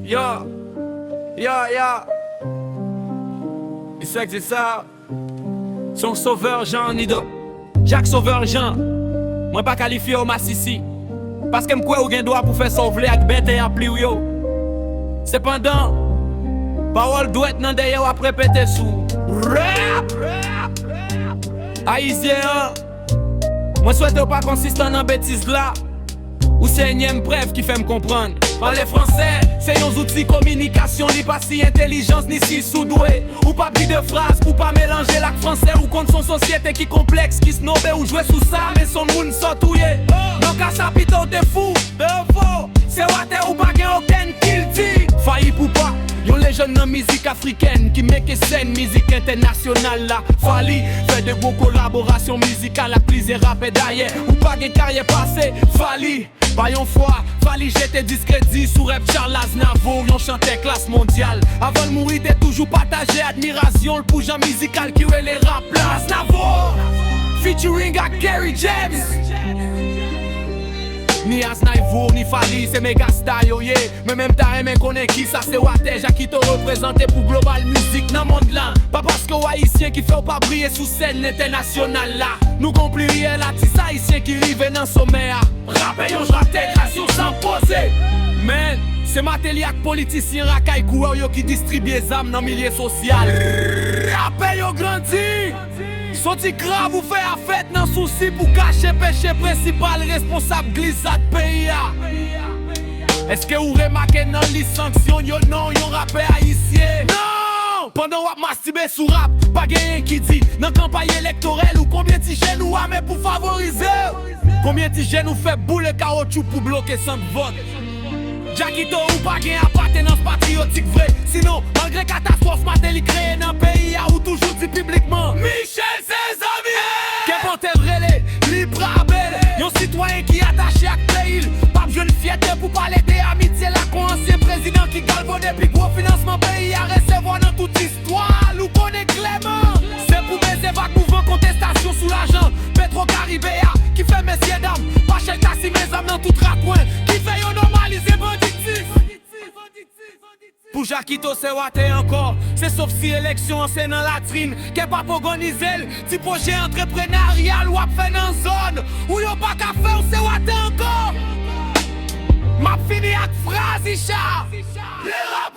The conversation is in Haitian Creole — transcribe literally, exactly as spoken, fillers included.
Yo, yo, yo. Respect sa. Se yon Sovè Jan ni do. Jack Sovè Jan. Mwen pa kalifye w masisi. Paske m kwè ou gen dwa pou fè sa w vle ak bèt e apli w yo. Sepandan, pawòl dwèt nan dèyè w ap repete sou rap. Ayisyen an, mwen swete w pa konsistan nan betiz la. Ou se enyèm prèv ki fè m konprann. Pale fransè, se yon zouti kominikasyon, li pa si entèlijans ni si soudwe. Ou pa pli de fraz, ou pa melanje l ak fransè, ou konn se yon sosyete ki konplèks, ki snobe, ou jwe sou sa, men se yon moun sòt ou ye. Nan ka sa pito w te fou, devo, se watè ou pa gen okenn kilti. Fally Ipupa, yon lejann nan mizik afrikèn ki meke sèn mizik entènasyonal la. Fally fè de gwo kolaborasyon mizikal ak plizyè rapè dayè. Ou pa gen karyè pase Fally. Pa yon fwa, Fally jete diskredi sou rap Charles Aznavour, yon chantè klas mondyal. Avan l mouri, te toujou pataje admirasyon l pou jan mizikal ki rele rap la. Aznavour, featuring ak Kerry James. Ni Aznavour, ni Fally, se mega star yo ye. Mwen menm ta renmen konnen kisa se watè Jakito reprezante pou global mizik nan mond lan. Pa paske w ayisyen ki fè w pa briye sou sèn entènasyonal la. Nou gon pliryèl atis ayisyen ki rive nan somè a. Rapè yon jratè gras yon san poze. Men, se Martelly ak politisyen rakay kourè w yo ki distribye zam nan milye sosyal. Rapè yo grandi. Se yon ti krab ou fè a fèt nan sousi pou kache peche prensipal responsab glizad peyi a. Èske ou remake nan lis sanksyon yo non yon rapè ayisyen? Non! Pandan w ap mastibe sou rap, pa genyen ki di nan kanpay elektorèl ou konbyen ti jèn ou ame pou favorize w? Konbyen ti jèn ou fè boule kawotchou pou bloke sant vòt? Jakito, ou pa gen apatenans patriyotik vre. Sinon, malgre katastwòf Martelly kreye nan peyi a, ou toujou di piblikman, Michel se zanmi m! Ke Pantè rele, li pa bèl. Yon sitwayen ki atache ak peyi l p ap jwenn fyète pou pale de amitye l ak yon ansyen prezidan ki galvode pi gwo finansman peyi a resevwa nan tout istwa l. Ou konnen klèman, se pou beze vag mouvman kontestasyon sou lajan Petro Caribe a ki fè mesyedam pa chèche simen zam nan tout rakwen, ki fè yo nòmalize banditis. Pou Jakito se watè ankò, se sof si eleksyon an se nan latrin kè p ap òganize l. Ti pwojè antreprenaryal w ap fè nan zòn ou yo pa ka fè w se watè ankò. M ap fini ak fraz Icha. Le rap